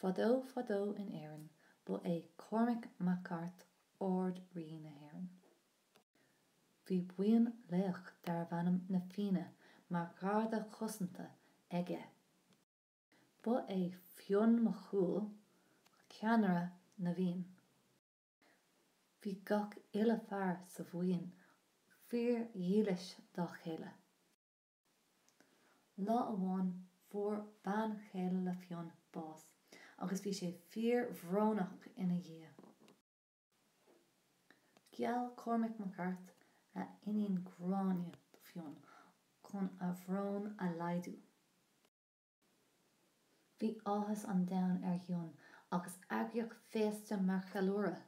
Fadó fadó in Éirinn, ba é Cormac Mac Airt Ard-Rí na hÉireann. Bhí buíon laoch darbh ainm Na Fianna mar gharda cosanta aige. Ba é Fionn Mac Cumhaill ceannaire na bhFiann. Bhí gach uile fear sa bhuíon fíordhílis dá chéile. Lá amháin fuair bean chéile le Fionn bás agus bhí sé fíor-bhrónach ina dhiaidh. Gheall Cormac Mac Airt a iníon Gráinne do Fionn chun a bhrón a laghdú. Bhí áthas an domhain ar Fhionn agus eagraíodh féasta mar cheiliúradh.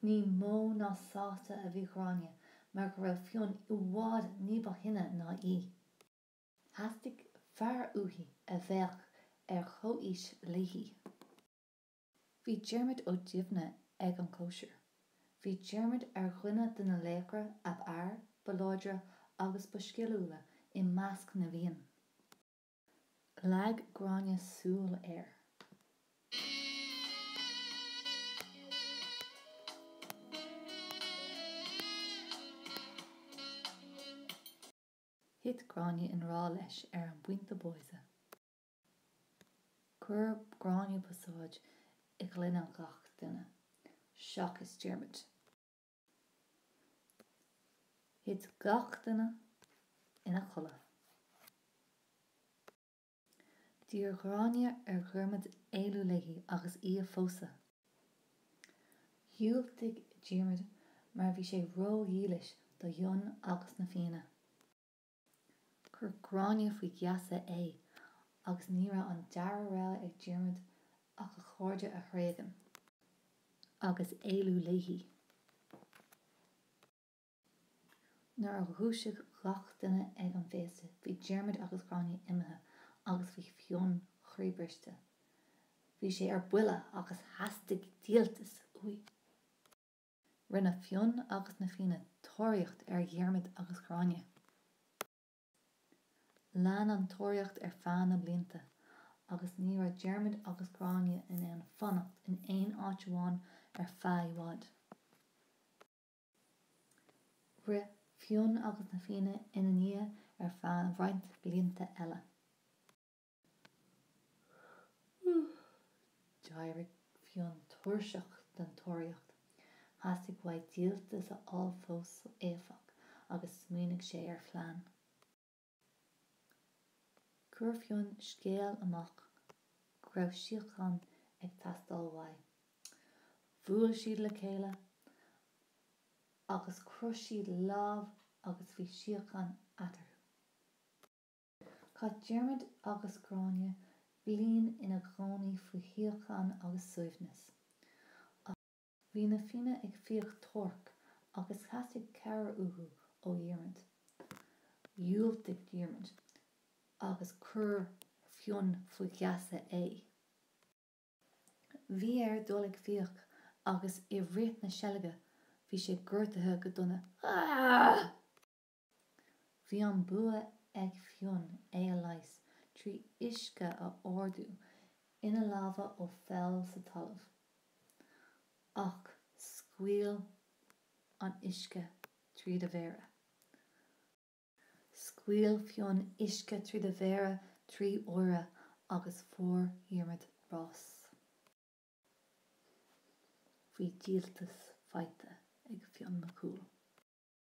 Ní mó ná sásta a bhí Gráinne mar go raibh Fionn i bhfad ní ba shine ná í. Theastaigh fear uaithi a bheadh ar chomhaois léi. Bhí Diarmuid Ó Duibhne ag an chóisir. Bhí Diarmuid ar dhuine de na laochra ab fhearr, ba láidre agus ba sciliúla i measc na bhFiann. Leag Gráinne súil air. Thit Gráinne i ngrá leis ar an bpointe boise. Chuir Gráinne pasáid i gcloigne gach duine, seachas Diarmuid. Thit gach duine ina chodladh. D'iarr Gráinne ar Dhiarmuid éalú léi agus í a phósadh. Dhiúltaigh Diarmuid mar bhí sé ró-dhílis do Fhionn agus na Fianna. Chuir Gráinne faoi gheasa é agus ní raibh an dara rogha ag Diarmuid ach a chairde a thréigean agus éalú léi. Nuair a dhúisigh gach duine ag an bhféasta bhí Diarmuid agus Gráinne imithe agus bhí Fionn croíbhriste. Bhí sé ar buile agus theastaigh díoltas uaidh. Rinne Fionn agus na Fianna tóraíocht ar Dhiarmaid agus Ghráinne. Lean an tóraíocht ar feadh na blianta, agus ní raibh Diarmaid agus Gráinne in ann fanacht in aon áit amháin ar feadh i bhfad. Rith Fionn agus na Fianna ina ndiaidh ar feadh roinnt blianta eile. D'éirigh Fionn tuirseach den tóraíocht. Theastaigh uaidh díoltas a fháil fós áfach agus smaoinigh sé ar phlean. Chuir Fionn scéal amach go raibh síocháin ag teastáil uaidh. Bhuail siad le chéile agus chroith siad lámh agus bhí síocháin eatarthu. Chaith Diarmuid agus Gráinne bliain ina gcónaí faoi shíocháin agus suaimhneas. Ach bhí na Fianna ag fiach torc agus theastaigh cabhair uathu ó Dhiarmuid. Dhiúltaigh Diarmuid agus chuir Fionn faoi gheasa é. Bhí air dul ag fiach agus i rith na seilge bhí sé gortaithe go dona. Bhí an bua ag Fionn é a leigheas trí uisce a ardú ina lámha ó pholl sa talamh. Ach scaoil an uisce tríd a mhéara. Scaoil Fionn uisce tríd a mhéara tri huaire agus fuair Diarmaid bás. Bhí díoltas faighte ag Fionn Mac Cumhaill.